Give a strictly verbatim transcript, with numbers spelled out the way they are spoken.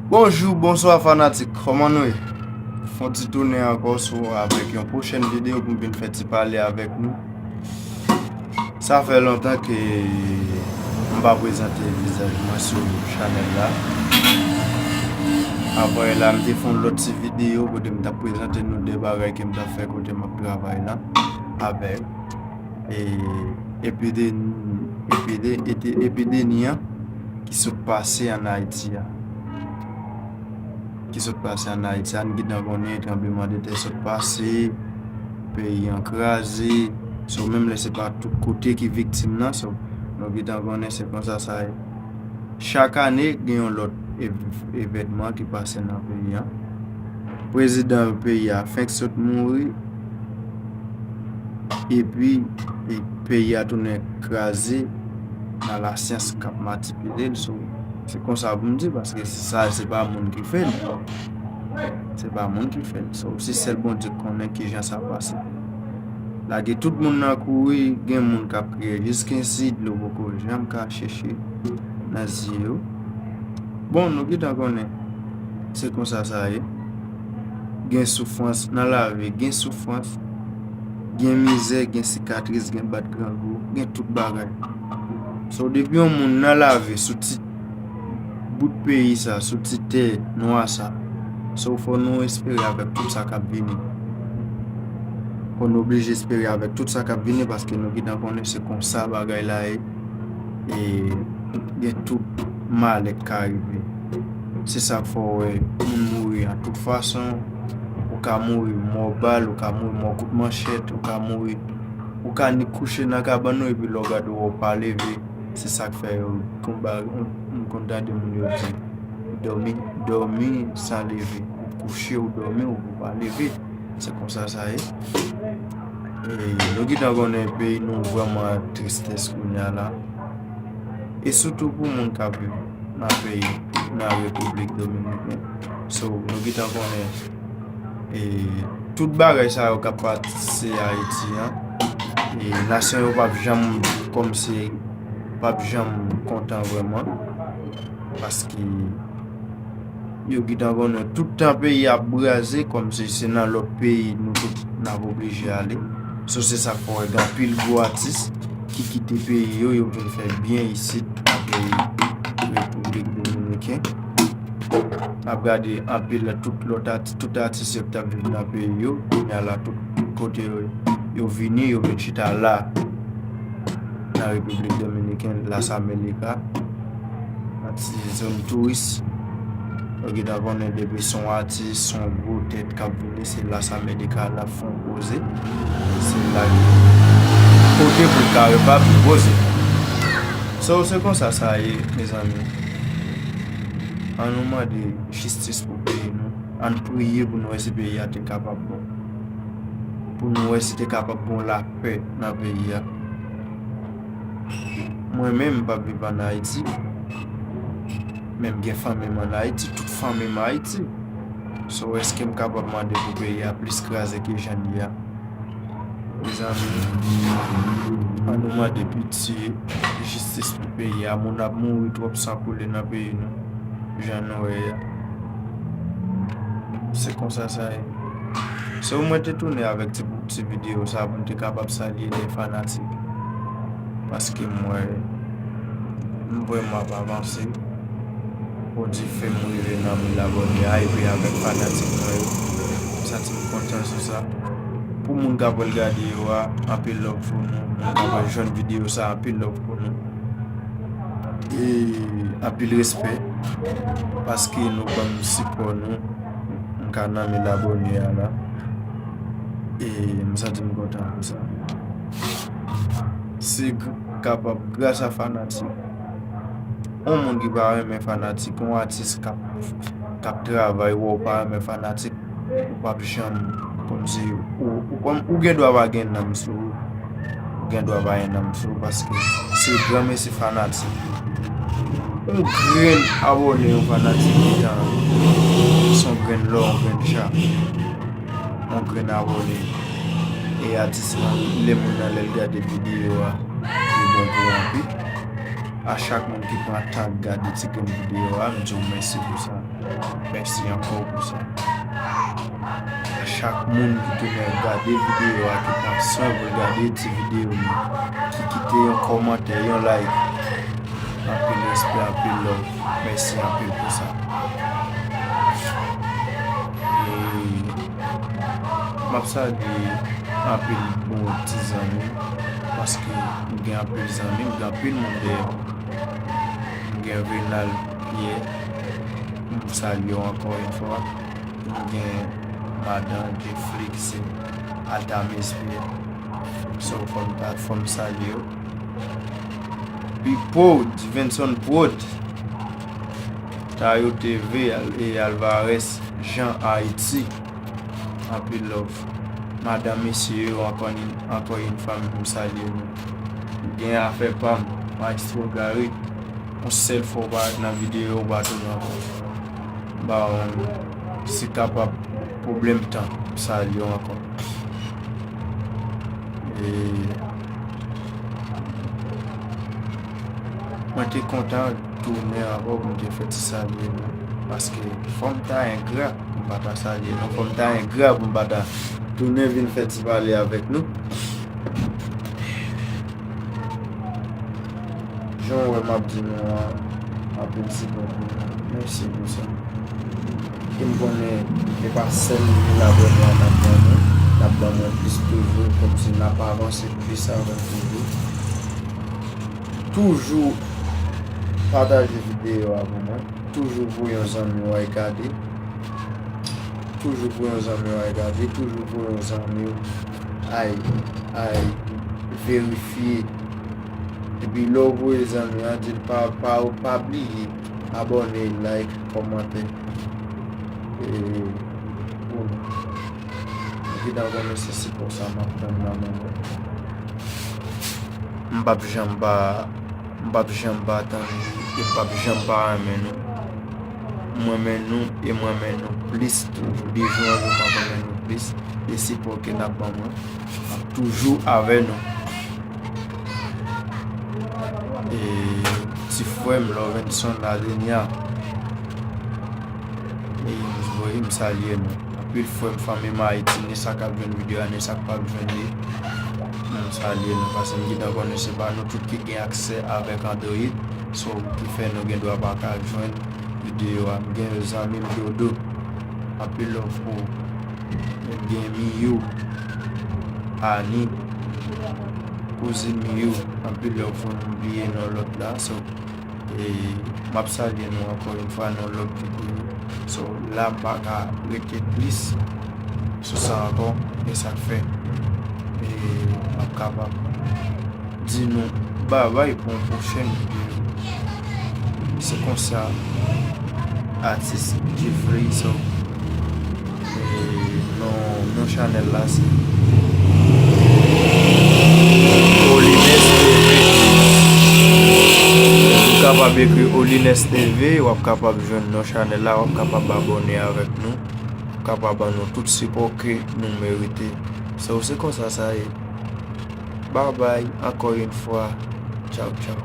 Bonjou, bonswa fanatik, kòman nou ye? Fè yon ti tounen ankò sou avèk yon pwochèn videyo pou m vin fè ti pale avèk nou. Sa fè lontan ke m pa prezante vizaj mwen sou chanèl la. Avan la, m te fè yon lòt ti videyo kote m t ap prezante nou de bagay ke m t ap fè kote m ap travay la avèk e, epidemi, epide- ete- epidemi an ki sot pase ann Ayiti a. Ki sot pase ann Ayiti a, n gentan konnen tranblemanntè sot pase, peyi an kraze. So, menm lè se pa tout kote ki viktim nan, so, nou gentan konnen se konsa sa ye. Chak ane, gen yon lòt ev- evènman ki pase nan peyi an. Prezidan peyi a fenk sot mouri, epi e peyi a tounen kraze nan lasyans k ap manipile l. So, se konsa pou m di, paske sa, se pa moun ki fè l. Se pa moun ki fè l. So, se sèl Bondye k konnen kijan sa pase. Lage tout moun nan kouri, gen moun k ap kriye jiskensi, dlo poko janm ka chèche nan zye yo. Bon, nou gentan konnen se konsa sa ye. Gen soufrans nan lavi, gen soufrans, gen mizè, gen sikatris, gen bat grangou, gen tout bagay. So, depi yon moun nan lavi, sou ti bout peyi sa, sou ti tè nwa sa, so, fò nou espere avèk tout sa k ap vini. Fò nou oblije espere avèk tout sa k ap vini, paske nou gentan konnen se konsa bagay la ye. E gen tout malè k ka rive. Se sa k fè w wè moun mouri an tout fason. Ou ka mouri mò bal, ou ka mouri mò kout manchèt, ou ka mouri, ou ka ni kouche nan kabann ou, epi lè w gade w wè w pa leve. Se sa k fè yo konn ba- m- m konn tande moun yo di, dòmi, dòmi san leve. Ou kouche, ou dòmi, ou pa leve. Se konsa sa ye. E nou gentan konnen peyi nou vrèman an tristès kounye a la. E sitou pou moun k ap viv nan peyi, nan Repiblik Dominikèn. So, nou gentan konnen e tout bagay sa yo k ap pase Ayiti an, e nasyon yo p ap janm, kòmsi, p ap janm kontan vrèman, paske yo gentan konnen tout tan peyi ap braze, kòmsi se nan lòt peyi nou tout n ap oblije ale. So, se sa k fè w wè gen anpil gwo atis ki kite peyi yo, yo vin fè byen isit nan peyi Repiblik Dominikèn. N ap gade anpil tout lòt atis, tout atis yo ki t ap viv nan peyi yo, kounye a la tout kote yo, yo vini, yo vin chita la, nan Repiblik Dominikèn, Las Americas, nan ti zòn touris. Yo gentan konnen depi se yon atis, se yon gwo tèt k ap vini, se Las Americas l ap fè yon poze. Se la ki kote pou l ka repa pou poze. So, se konsa sa ye, mezanmi. Ann nou mande jistis pou peyi nou. Ann priye pou nou wè si peyi a te kapab bon. Pou nou wè si te kapab bon lapè nan peyi a. Mwen menm, m p ap viv ann Ayiti. Men m gen fanmi m ann Ayiti, tout fanmi m Ayiti. So, èske m kapab mande pou peyi a plis kraze ke jan l ye a? Mezanmi, ann nou mande pitye, jistis pou peyi a. Moun ap mouri twòp, san koule nan peyi nou. Jan nou wè a. Se konsa sa ye. So, mwen te tounen avèk ti, ti videyo sa pou m te kapab salye de fanatik. Paske m wè m vrèman ap avanse. Bondye fè m rive nan mil abòne a, epi avèk fanatik mwen yo. M santi m kontan sou sa. Pou moun k ap pral gade yo a, anpil love pou nou. Moun k ap pral jwenn videyo sa, anpil love pou nou. E anpil respè. Paske nou ban m sipò nou. M ka nan mil abòne a la. E m santi m kontan pou sa. Se g- kapab gras a fanatik. Yon moun ki pa renmen fanatik, yon atis k ap, k ap travay, wè w pa renmen fanatik, ou p ap janm, kòmsi, ou, ou, kòm, ou gen dwa pa gen nanm sou ou. Ou gen dwa pa gen nanm sou ou, paske se granmesi fanatik. Yon grenn abòne, yon fanatik gentan, se yon grenn lò, yon grenn cha. Yon grenn abòne. E atis lan, lè moun nan, lè l gade videyo a, li bon pou anpil. A chak moun ki pran tan gade ti grenn videyo a, m di w mèsi pou sa. Mèsi ankò pou sa. A chak moun ki tounen gade videyo a, ki pran swen pou l gade ti videyo nou, ki kite yon kòmantè, yon like. Anpil respè, anpil love. Mèsi anpil pou sa. E m ap salye anpil bon ti zanmi, paske m gen anpil zanmi, m gen anpil moun dèyè m. M gen Venal Pierre, m salye w ankò yon fwa. M gen madan Jeffrey ki se Altamise Pierre. So, fò m ta, fò m salye w. Big Prod, Divenson Prod, Tayo T V, Al- e Alvarez Jean Haïti. Anpil love. Madan, mesye yo, ankò yon, ankò yon fwa, m salye nou. Gen afè pa m, Maestro Gary. Yon sèl fwa w parèt nan videyo, w pa tounen ankò. Ba, si kapab, pwoblèm tan, m salye w ankò. E mwen te kontan tounen ankò pou m te fè ti salye nou. Paske fò m ta engra pou m pa ta salye nou. Fò m ta engra pou m pa ta tounen vin fè ti pale avèk nou. Jan w wè m ap di nou an, anpil sipò pou nou. Mèsi pou sa. E m konnen e pa sèl mil abòne a n ap ban nou, n ap ban mwen plis toujou, kòmsi n ap avanse plis avè m toujou. Toujou pataje videyo a pou mwen. Toujou voye yon zanmi w al gade. Toujou voye yon zanmi w al gade. Toujou voye yon zanmi w al, al verifye. Epi lè w voye zanmi w a, di l pa, pa, pa bliye abòne, like, kòmante. E, pou nou. Epi nan konnen se sipò sa m ap tann nan men nou. M p ap janm pa, m p ap janm pa tann nou, e m p ap janm pa renmen nou. M renmen nou, e m renmen nou plis toujou. De jou an jou, m ap renmen nou plis. E sipò ke n ap ban mwen ap toujou avè nou. E ti frè m, Lovenson Adenia. E m voye, m salye nou. Anpil frè m, fanmi m Ayiti, ni sa k ap jwenn videyo a, ni sa k p ap jwenn li. M salye nou, paske m gentan konnen se pa nou tout ki gen aksè avèk Android. So, ki fè nou gen dwa pa ka jwenn videyo a. M gen zanmi m Dodo. Anpil love pou ou. M gen Miyou, Ani, kouzin Miyou. Anpil love pou nou, m bliye non lòt la. So, e m ap salye nou ankò yon fwa nan lòt videyo. So, la m pa ka rete plis sou sa ankò, e sa k fè, e m ap kapab di nou babay pou yon pwochèn videyo. Se konsa, atis Jeffrey Izo. E non, non chanèl la se Olines T V. Ou kapab ekri Olines T V, w ap kapab jwenn non chanèl la, w ap kapab abòne avèk nou, w ap kapab ban nou tout sipò ke nou merite. So, se konsa sa ye. Babay, ankò yon fwa. Tchaw, tchaw.